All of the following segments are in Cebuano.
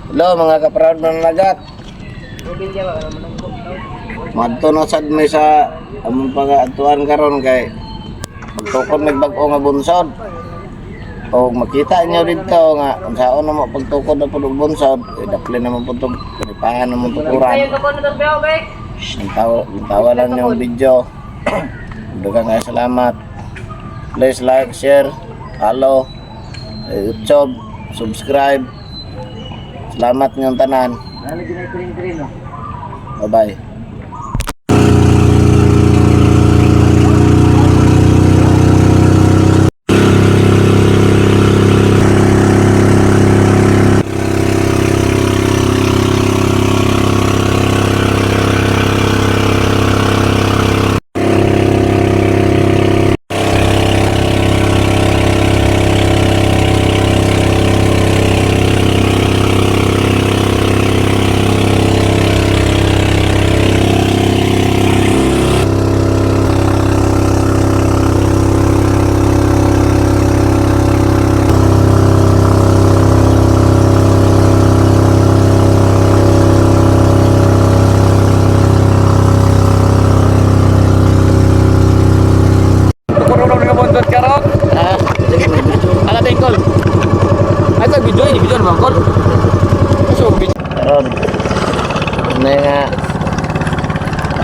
Hello mga kaproud mananagat. Madto na sad may sa among pagaadtuan karon kay pagtukod may bag-o nga bunsod. O makita niyo dito nga unsaon na mo pagtukod na pud og bunsod, eh, dapli naman pud tog kanipahan naman tukuran. Ang tawa lang yung video. Dugang kayo salamat. Please like, share, follow, eh, YouTube, subscribe. Salamat niyong tanan. Bye-bye. Tukurulong nga bondot karon. Ah, sige, may video. Ala tayo kol. Ay sa video ini video na kol. So video. Karon. Ano nga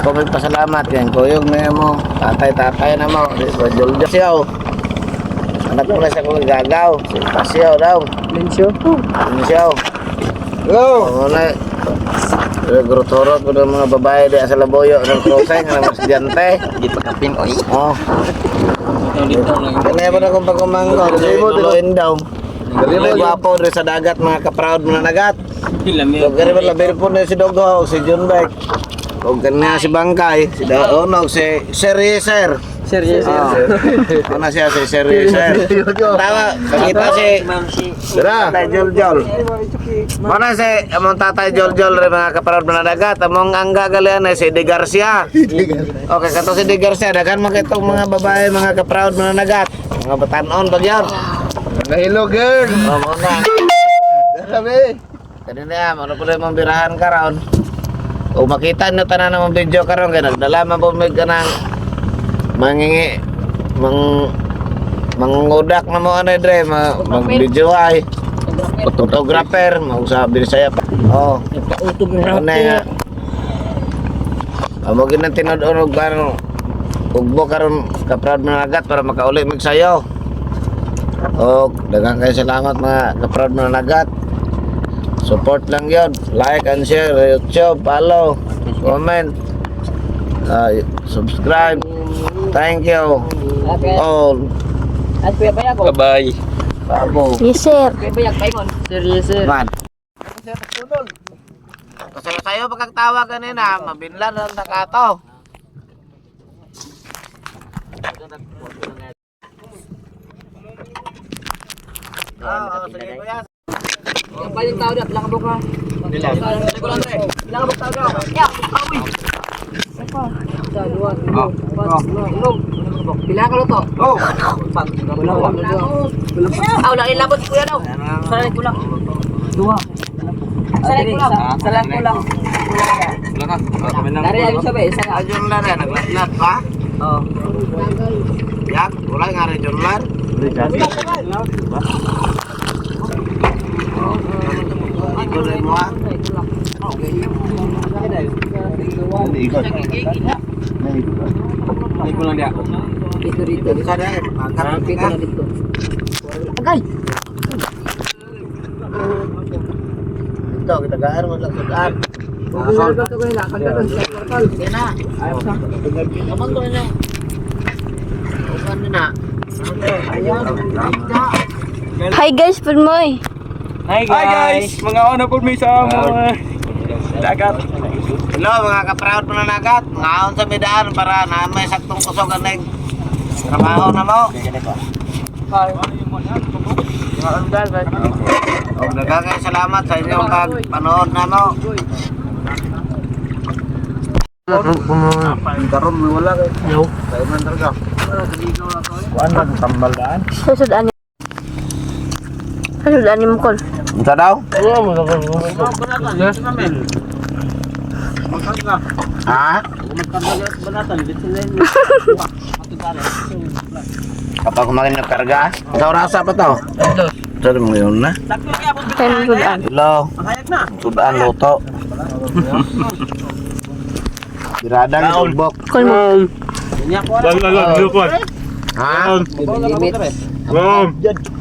ako may pasalamat yan. Kuyog na mo. Tatay-tatay na mo. Di ba, Joljol siya oh. Anak ko na siya kung gagaw. Si Pasyaw daw. Lensyo. Siya. Hello. Oo na. Grotoro ko ng mga babae di sa Laboyo ng crossing ng estudyante. Di pa kapin oy. Oh. Kanaya pa na kung pagkumangko. Tuloyin daw. Dali gwapo diri sa dagat mga kaproud mga nagat. So kani ba labi po na si Dogo, si Junbek. Og kanya si Bangkay, si Daonog, si Sir Yeser. Sir, yes, Oh. Ano siya si Sir Yeser. Tawa, pakita si Dara. Tatay Joljol. Mana si among Tatay Joljol rin mga kaparod manadagat, among ang gagalian ay si De Garcia. Okay, kato si De Garcia, daghan man kitong mga babae, mga kaproud mananagat. Mga batanon pag yun. Hello girl. Oh, mo na. Dara be. Kanina, ano po rin mong birahan karon. O makita nyo tanan ng video karon kay nagdala man po may kanang mangingi mang mangungudak na mo ano dre ma, mag video ay photographer mausa Bisaya pa. Oh. Nagpautog Ano nga. Amo ginang tinud-on og karon ugbo karon kaproud mananagat para makauli magsayo. Og daghang kayo salamat mga kaproud mananagat. Support lang yon. Like and share, YouTube, follow, comment, subscribe. Thank you all. Bye bye. Babo. Yes, sir. Sir, yes, sir. Man. Kasayo-sayo pagkatawa kanina, mabinlan ang nakato. Oo, sige kuya. Pila ka luto? Oh. Ah, wala ilabot kuya daw. Sa kulang. Dua. Sa kulang. Sa kulang. Wala ka. Kami nang. Dari abi sabi isa. Ah, Junlar eh, naglatlat pa? Oh. Yak, wala nga rin Junlar. Ikaw rin mo ah. Hindi ko lang dia. Dito dito. Dito ka na eh, magkapit Dito ka. na dito. Agay. Dito, kita gaar mo lang sudan. Sige na. Kaman to niya. Uban na. Hi guys, Pulmoy. Hi guys. Mga ano po may sa mga dagat. Hello mga ka-proud mananagat. Ngaon sa bidaan para na may saktong kusog ang nag trabaho na mo. Og daghang salamat sa inyong pagpanood na mo. Karon wala kay. Yo. Tayo man talaga. Kuan lang tambal daan. Sa sudaan ni. Sa sudaan ni mo kol. Unsa daw? Ha? Kapag kumain ng karga, sa orasa pa to? Sorry, mga yun na. Kaya sudan. Hello. Sudan luto. Birada ng tugbok. Kul mo. Ha?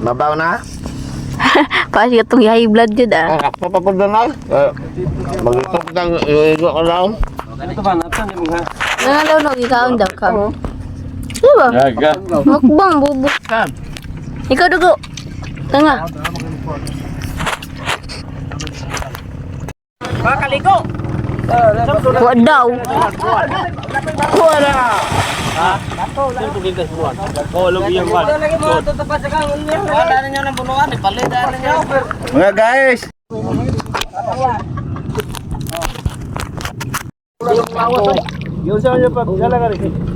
Mabaw na? Paasi katong high blood jud ah. Ang kapapapod na na. Magluto kang iigo ka lang. Nga daw no gikaon daw ka. Diba? Mukbang bubuk. Ikaw dugo. Tanga. Makaligo. Wa daw. Wala ninyo ng bunuan, ipalit na ninyo. Mga guys!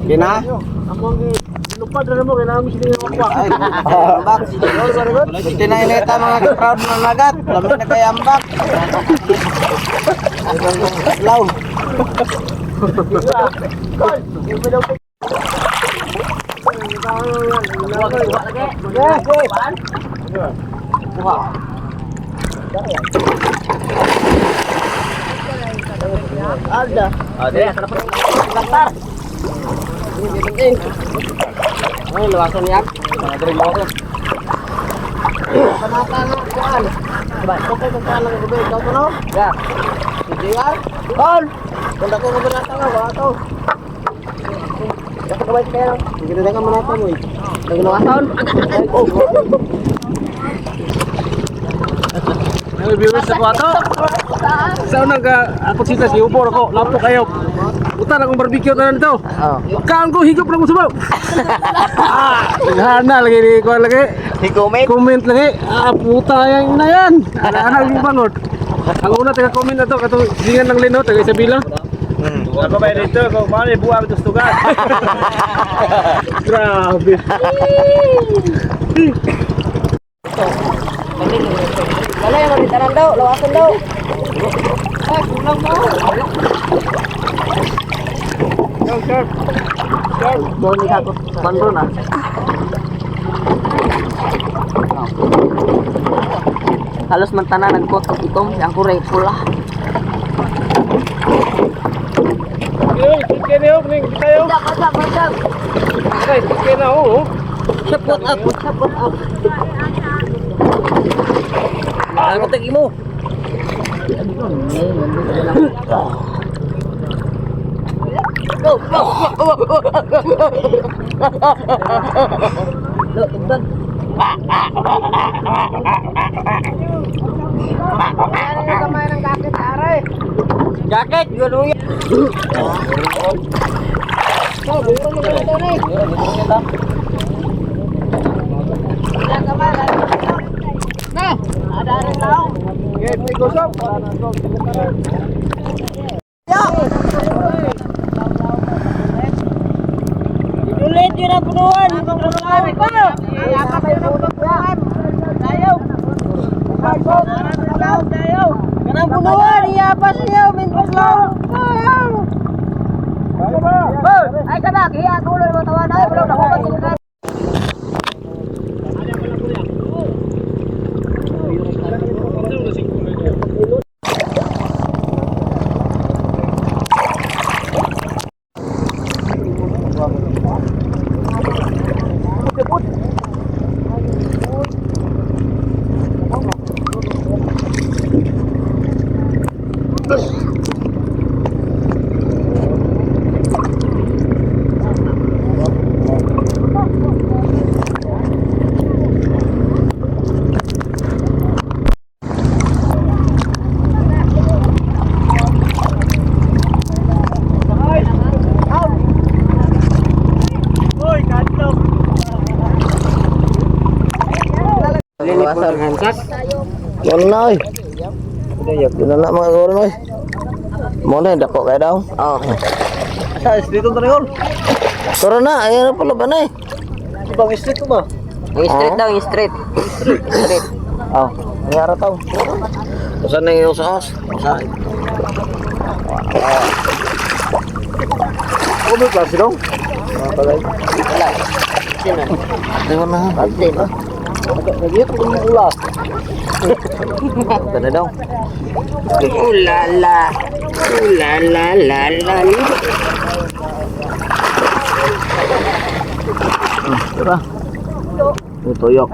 Kina? Ambak. Buti na inita mga ka-proud na lagat. Lamig na kay ambak. Law. Viewers ako ato. Sa unang ka, ako sita si Ubor ako, lapo kayo. Utan akong barbecue tanan to. Kaan ko higop lang ko subaw. Ah, lagi ni ko lagi. Comment? Comment lagi. Ah, puta yang na yan. Ana yung bangod. Ang una taga comment na to katong singan ng Lino taga Isabela. Ako ba dito? Kung paano buha ito tugas. Grabe. Wala yung maritanan daw, lawasan daw. Ay, kulang mo. Boni ka bando na. Halos man tanan nagkot og itom, ang kuray pula. What's up, what's up, what's up? Ano tagi mo? Go, go, go, go, go, go. Lo, tugtog. Jacket, gano'n yan. Ulit yun ang punuan. Kanang punuan, iyapas niyo, mintos lang. Ay, kanak, iya, tuloy mo tawa na, wala na ako. Yan na oy. Yun na mga guro oy. Mo na dako kay daw. Oh. Sa street to rin. Tara na, ayan na pala ba na eh. Bang street ko ba? Yung street daw, yung street. Street. Oh. Ang ara taw. Usa na yung usas. Usa. Ako may klase dong. Wala. Sino? Di ba na? Pagtin. Nagiyot ko ng ulas. Ganda daw. Ulala. Ulala la la la. Diba? Ito tuyok.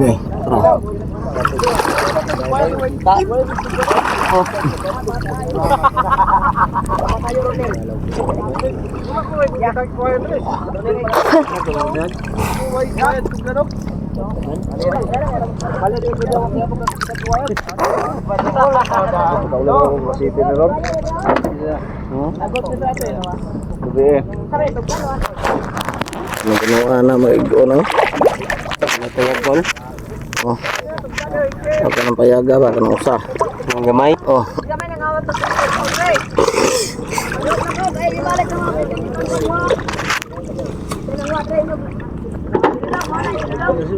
Okay, tara. Oh. Magkinuha na, mag-igo na. Ano Oh. Baka ng payaga, baka ng usa. Ang gamay. Oh.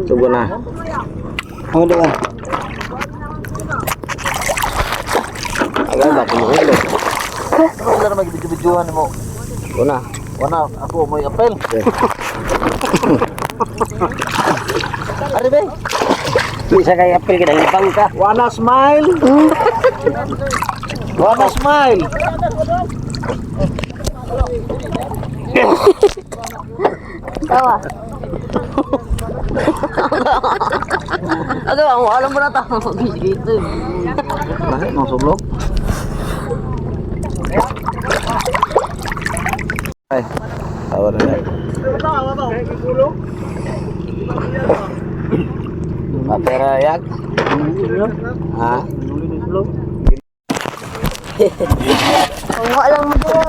Tugo na. Ano ba? Agad ba kumukulo? Wala na magbidyo-videohan mo. Tugo na. Wala, ako mo apel. Okay. Ari be. Isa kay apel kita ibang ka. Wanna smile? Wanna smile? Tawa. Ano ang alam mo na ta. Dito. Bakit nang sublog? Ay, tawa na yan. Papera yak? Ha? Ang alam mo ba?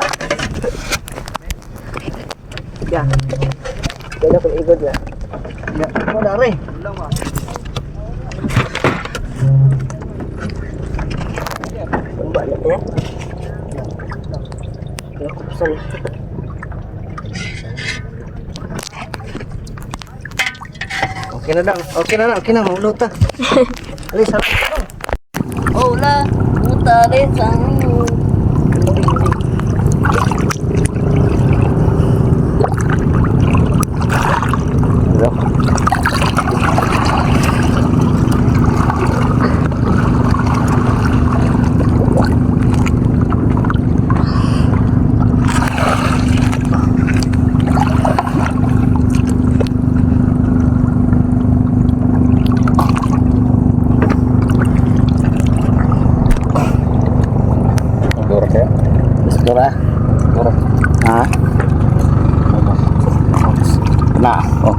Kaya ko igod ya. Wala re. Ba na ya. Kaya kupsan. Okay na daw. Okay na na. Okay na. Mahulot ta. Ali, sarap. Hola, puta de san. Hello? Dura kaya? Dura? Dura. Ha? Na. Oh.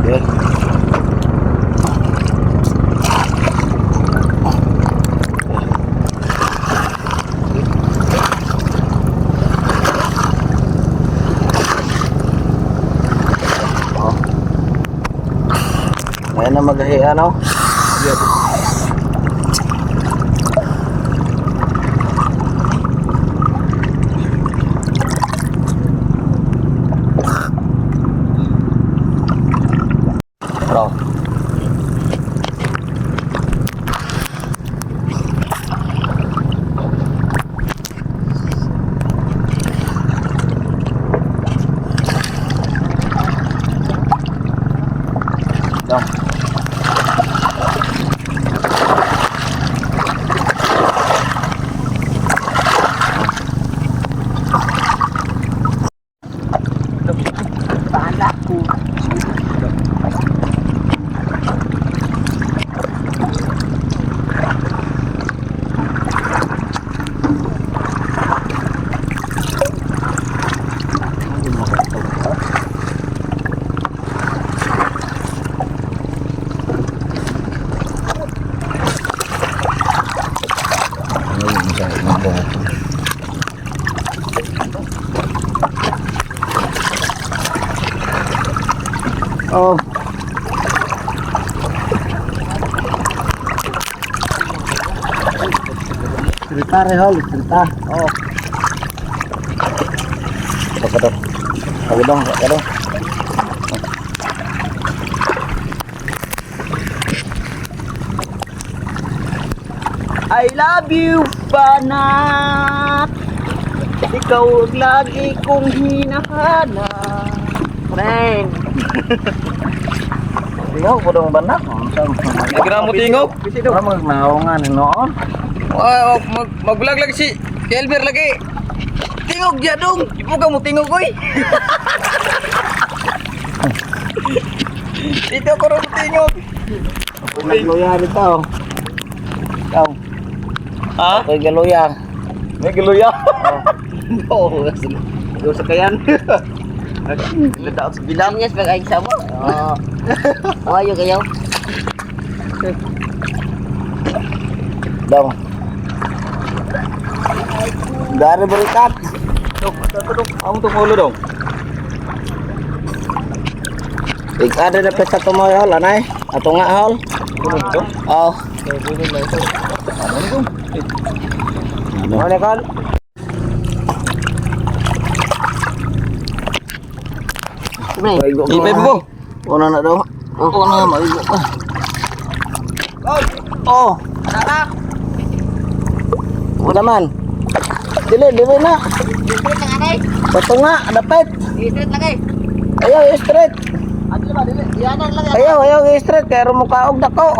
Okay. Oh. Ngayon na maghahi ano? Bro. Dong. Paala ko. Oh. Istrita rehol, istrita. Oh. Ito, Pagudong, pagudong. I love you, banat. Ikaw ang lagi kong hinahanap. Man. Tingog, pudong banak. Nagira mo tingog. Wala magnaongan noon. Oh, mag mag-vlog lagi si Kelber lagi. Tingog ya dong. Ipo ka mo tingog oy. Dito ko ron tingog. Ako'y nagluya dito. Ikaw. Ha? Ako'y galuya. May giluya. Oo. Ikaw sa kayan. Ladaot sa bilang. Yes, pag ay sa mo. Oo. Ayo kayo. Dong. Dari berikat. Dong, dong. Amo tong ulo dong. Ika na pesta tumoy hol, anay. Ato nga hol. Oh. Ano kal? Maigo ka. Ipay mo. Una na daw. Una, maigo ka. Oh. Wala man. Dili, dili na. Ito nga, dapat. Straight lagi. Ayaw, straight. Adili ba dili? Iyanan lang. Ayaw, ayaw, straight. Kaya mukhaog dako.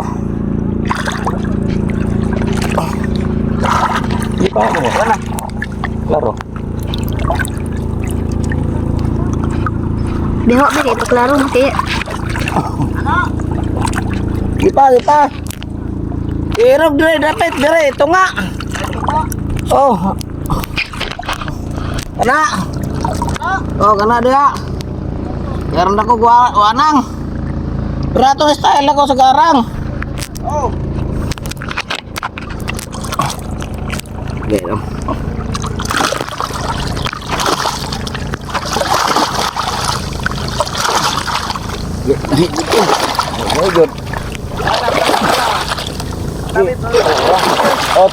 Di pa ako. Wala. Klaro. Diho ba kay paklaro mo kaya. Gipa, gipa. Irog dire, dapat dire. Ito nga. Oh. Kana. Oh, kana dia. Karon ako gua wanang. Berato style ako sa garang. Oh. Okay, oh. Very good. Op.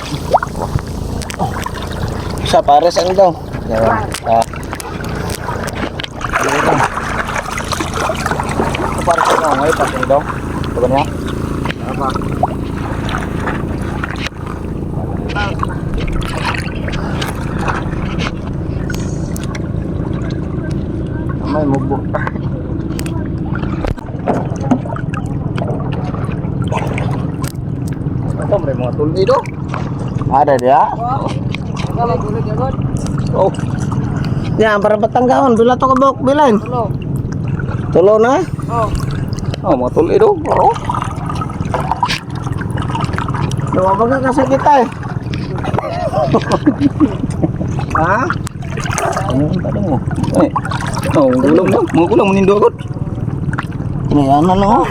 Sa pares ang daw. Ah. Para sa nga ngay pa dong. Tugan niya. Apa? May mubo. Ito may mga tulni do. Ada dia. Oh. Ya, para Batanggaon, bila to kabok bilain. Tulo. Tulo na? Oh, mga tulni do. Oh. Dua ba ka kasi kita eh. Ha? Ano ang tanong mo? Eh. Oh, gulang mo. Mga gulang mo nindo agad. Ini ano no?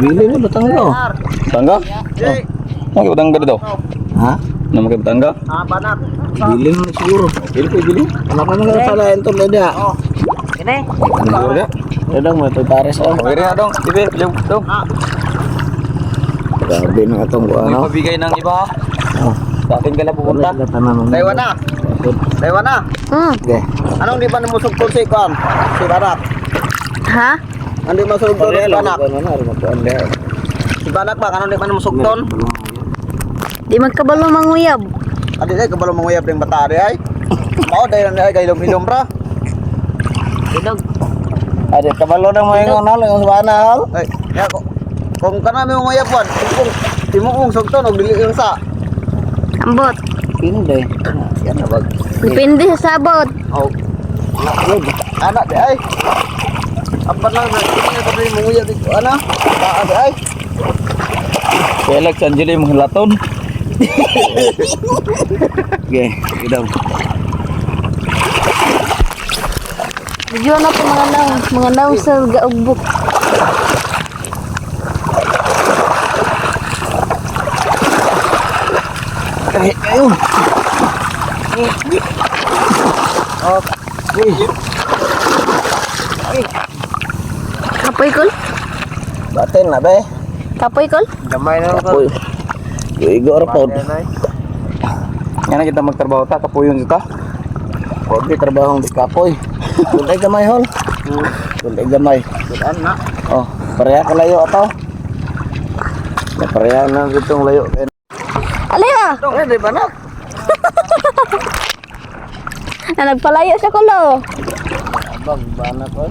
Bili ni Batanggaon. Tangga? Oh. Mga Batangga daw. Ha? Na mga Batangga? Ah, banak. Bili na siguro. Bili ko, bili. Ano ka nang sala ento na dia? Kini. Siguro dia. Dadang may pares oh. Okay rin na dong. Ibe, bili dong. Grabe na atong May ano. pabigay ng iba. ha? Oh. Sa atin ka na pupunta. Taiwan na. Taiwan na. Okay. Anong di pa namusugtol si Kwan? Si Banak. Ha? Ano di masugtol si Banak? Ano Si Banak ba? Anong di pa namusugtol? Di magkabalo manguyab. Adi ay kabalo manguyab ring bata di ay. Mao dayon ay kay hilom-hilom ra. Bilog. Ade kabalo na mo ingon hol, ingon sa bana hol. Ay, ya ko. Kung kana may manguyab kwan, kung timo kong sugton og dili yung sa. Ambot. Hindi. Yan na bag. Depende sa sabot. Oh. Anak di ay. Apan lang na kini ka may manguyab di ana. Baa di ay. Felix Angeli mga laton. Okay, idaw. Video na po mga naong sa gaugbok. Ay, ayun. Kapoy kol? Batin na be. Kapoy kol? Gamay na Kapoy. Igo ra pod. Nga na kita magtrabaho ta, kapuyon ta. Huwag trabaho di kapoy. Kulay gamay hol. Kulay gamay. Kuan na. Oh, pareha ka layo ato. Na pareha na gitong layo. Alay ah. Eh, di ba na? Na nagpalayo sa kulo. Abang, bana ko.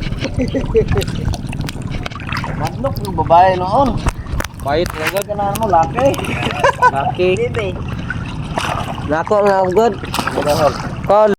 Madlok yung babae noon. Pahit. Talaga ganahan mo, laki. Laki. Nako na good. Wala hol. Call.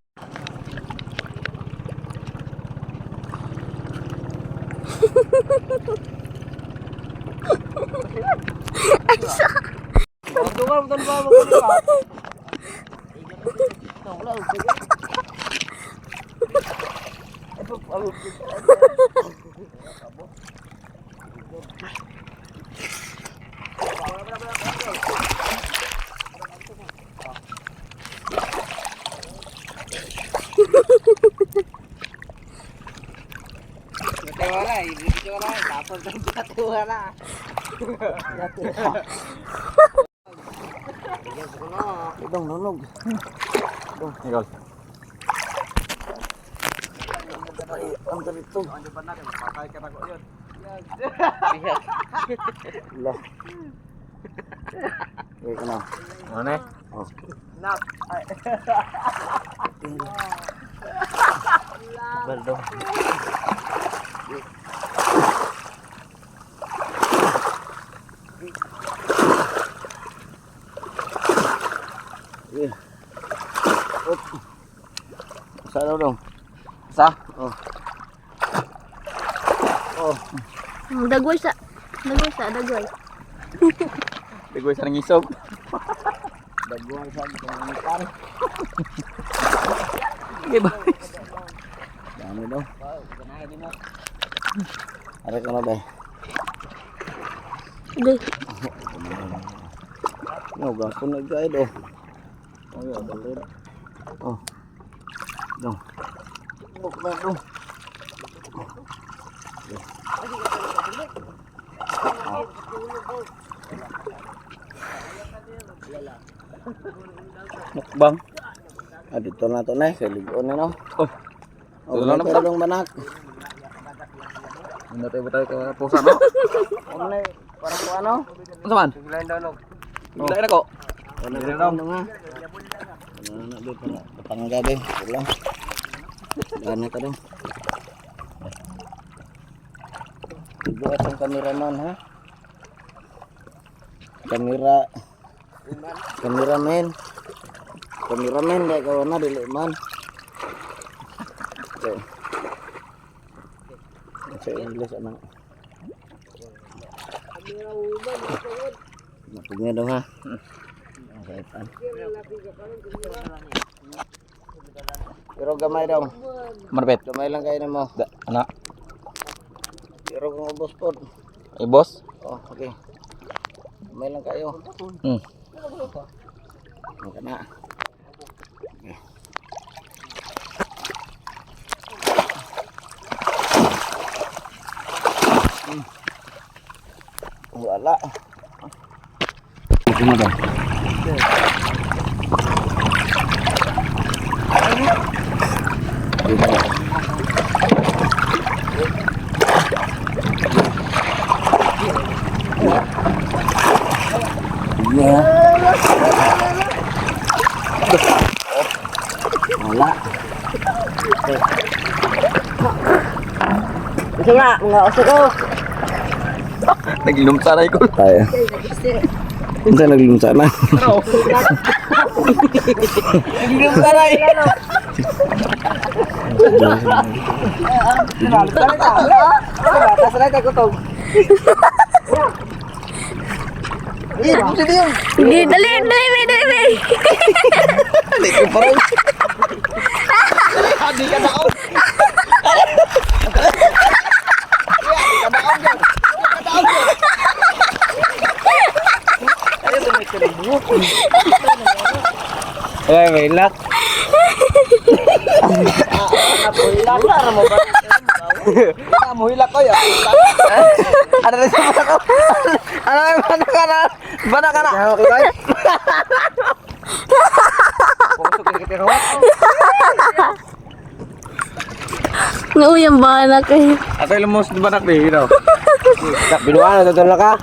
Itong nunog. Ikaw. Ang ganito. Lah. Okay ka na. Ano na? Oh. Baldo. Yeah. Up. Sa ano dong? Sa? Oh. Oh. Dagway sa. Dagway sa, dagway. Dagway sa nangisog. Daguan sa panganitan. Okay ba? Dami daw. Aray ka na ba? Dagway. No, gapon na guide oh. Oh, ya, dalhin. Oh. Dong. Buk na dong. Mukbang. Ah, dito na to na. Sa ligon na no. Oh. Oh, Dito na na na dong banak. Ano tayo ba tayo kay pusa no? Ano na para ko ano? Ano man? Biglain na ko. Ano na dong ha? Ano na do para patangga be. Wala. Dana ka dong. Ibo atong kameraman ha. Kamera. Kameraman. Kameraman dai kaw na dili man. So. Sa English anang. Napugnya dong ha. Okay, pan. Pero gamay dong. Marbet. Gamay lang kayo na mo. Da, ana. Pero kung ubos po. Ay boss. Oh, okay. Gamay lang kayo. Hmm. Ang kana. Okay. Wala. Ito na daw. Dito na. Yeah. Wala. Ito nga, mga oso ko. Naglumsa na ikol. Tayo. Unsa naglumsa na? Naglumsa na Hindi, dali, dali, dali, dali. Ay, may luck. Muhilak ko ya. Ano na siya ko? Ano na bana ka na? Bana ka na. Ngauyang ba na kayo? Ato ilamos di banak di, you know. Binuan na totoo ka.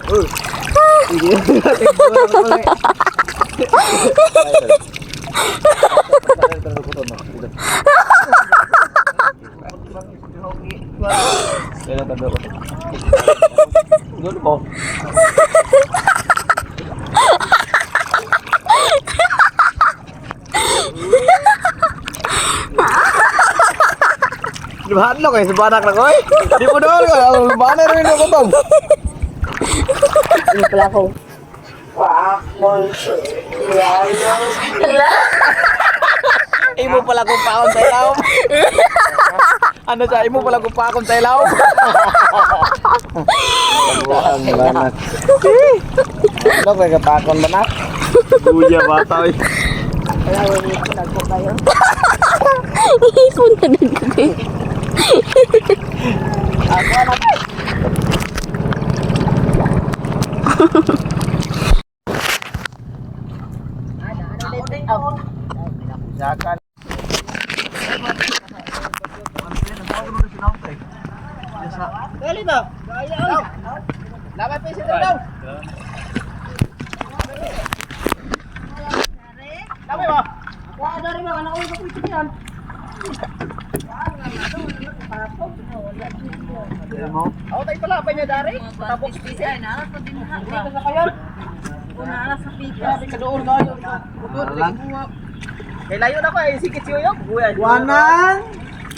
Lumahan lo kay sa banak na koy. Di mo doon ko. Ang lumahan na rin ako tong. Ano pala ako? Imo pala kung paon sa ilaw. Ano sa imo pala kung paon sa ilaw? Ang banak. Ano kay kapakon banak? Kuya bata oy. Ipon na nagkakayo. Wanang.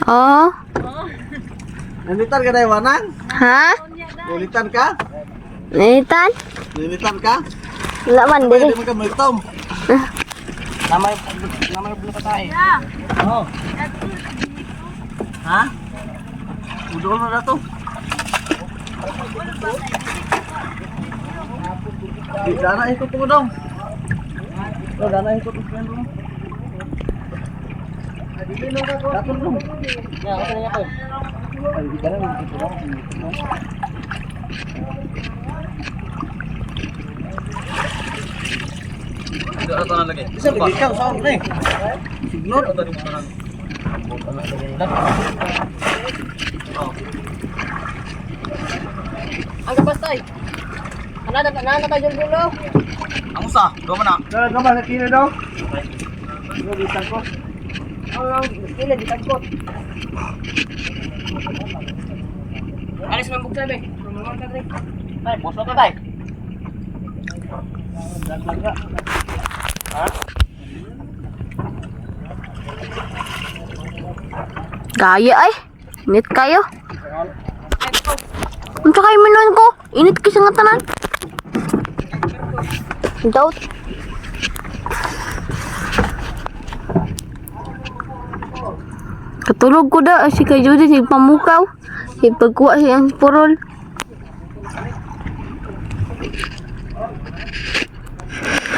Oh? Nanitan ka na wanang? Ha? Nanitan ka? Nanitan? Nanitan ka? Wala man, dili. Pwede mo ka magtom. Namay bulo patay. Oh. Ha? Udol na dato. Di dana ikot ko dong. Oh, dana ikot ko dong. Dato dong. Ya, ako na ako. Ay, di ka na dito lang. Bisa lagi ka sa ni. Signor. Ang kabastay. Anada anada tayo dulo. Ang usa, do man na. Dala ka ba sa kilo daw? Kila di tagkot. Alis man bugtay be. Tay, boso ka tay. Gaya ay. Init kayo. Unsa kayo minuan ko? Init kasi nga tanan. Doubt. Katulog ko da si kay Judy si pamukaw. Si pagkuha siyang purol.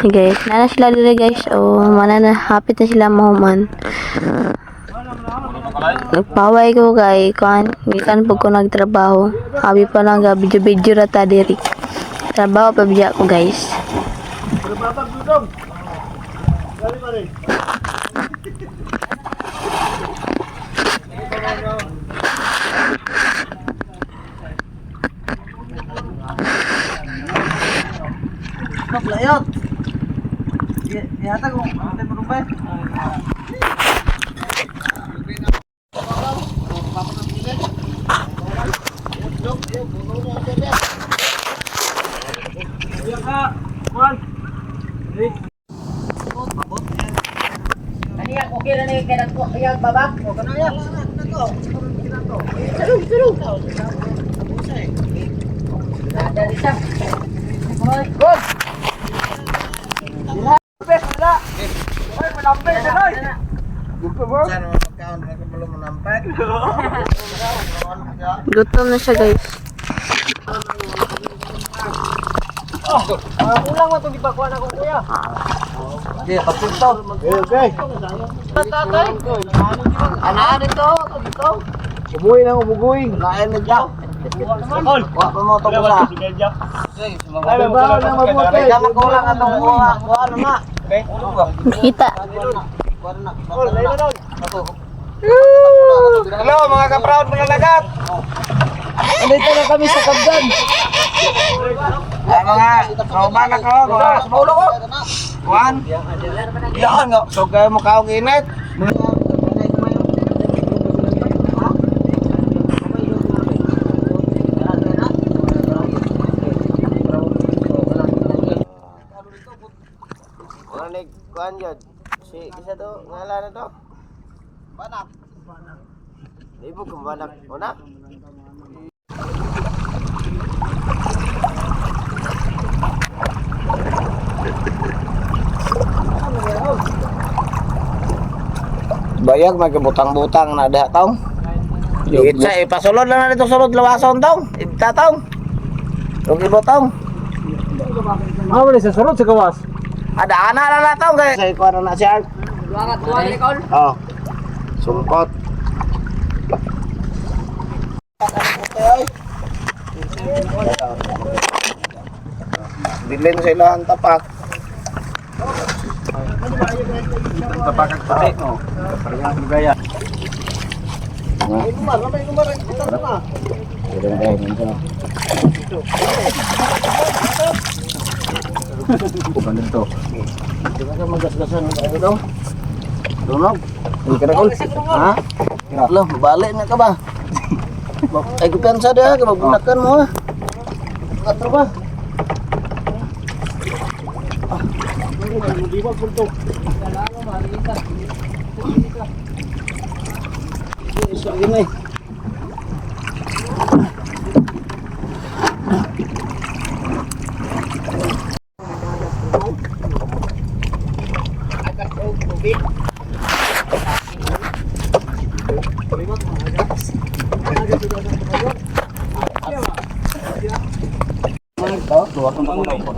Hey guys, nana sila dito guys. O, mana na hapit na sila mahuman. Nagpaway ko kay kuan, gikan pag ko nagtrabaho. Abi pa lang ga video-video ra ta diri. Trabaho pa biya ko guys. Layot. Ihata ko, ano mo ba? Kaniya okay ra ni kay nagko iyang babak. O kana ya. Sulog sulog. Dali sa. Good. Saan mo magkaon na ka bulo mo nampay? Gutom na siya guys. Kulang man tong gipakuha na ko kuya. Okay, papunto. Okay. Tatay. Ana dito, dito. Umuwi na umugoy. Lain na diyan. Wa pa mo to sa. Trabaho na mabuti. Kaya makulang atong kuha, kuha na na. Kita. Hello mga ka-proud mga lagat. Andito na kami sa Kabgan. Ay, mga kauban ako, mga sumulo ko. Juan. Yan nga, so kayo mukha akong init. Wala ni Juan yun. Si isa to, ngala na to. Banak. Ibog kang banak. Una? Bayag magkabutang-butang na diha tong. Itsa ipasulod lang na dito sulod lawason tong. Ibta tong. Ug ibotong. Ah, wala sa surod sa gawas. Ada ana na na tong kay. Sa ikuan na siya. Oh. Sungkot. Bilin sa ilang tapak. Tapak ang puti. Oh. Parehas mo gaya. Ganun to. Di ba ka magasgasan ng ano daw? Dunog? Hindi ka na kol? Ha? Lo, balik na ka ba? Ay, kumpiyansa dia, magbulakan mo ha. Katro ba? Ah. Isa gini.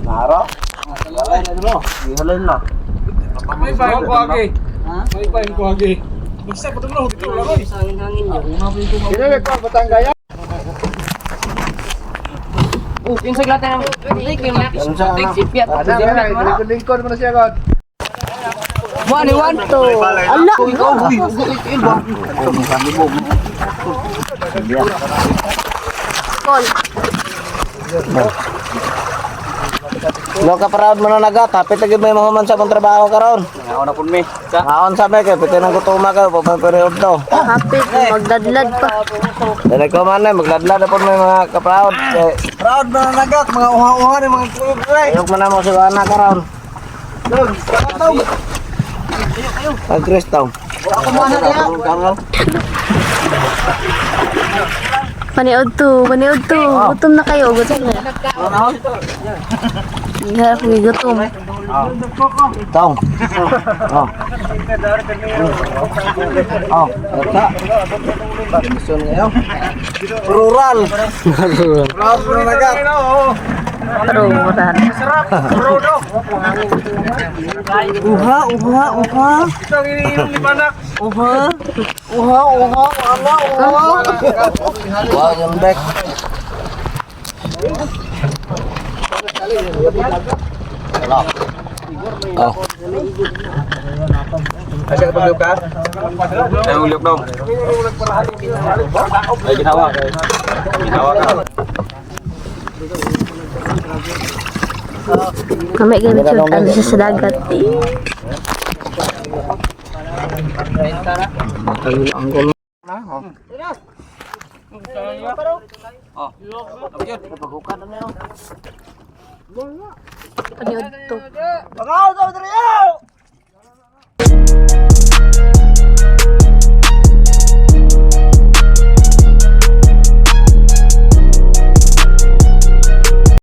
Naro? Gihalin na. May bayan ko agi. May bayan ko agi. Magsa pa dulu dito lang oy. Dili ko Batanggaya. Oh, yung saglatan ng Ganun sa ano? Lingkod mo na siya god. One, one, two. Ala! Call. Lo ka proud mo na naga, tapit lagi may mahuman sa mong trabaho karon. Ngaon na pud mi. Sa Maon sa may kay piti nang gutuma ka pa period to. Happy, magdadlad pa. Dili ko man eh, magladlad na po may mga ka-proud. Kay proud na nagat mga uha-uha ni mga kuyog pre. ayok man na mo si Ana karon. Dog, dog. Pag Kristo. Ako mo na niya. Paniod to, paniod to. Gutom na kayo, gutom na. Hindi ako gutom. Tong. Oh. Oh, eta. Gusto ngayon. Rural. Proud na nagat. Pero, wala. Uha, uha, uha. Ito ang iniinom ni Banak. Uha. Uha, uha, uha, uha. Wow, yung back. Oh. Ay ka pagluk ka? Ay ulyok dong. Ay ginawa. Ginawa ka. Mamaya ganit siya, ano siya sa dagat. Eh. Paniod to.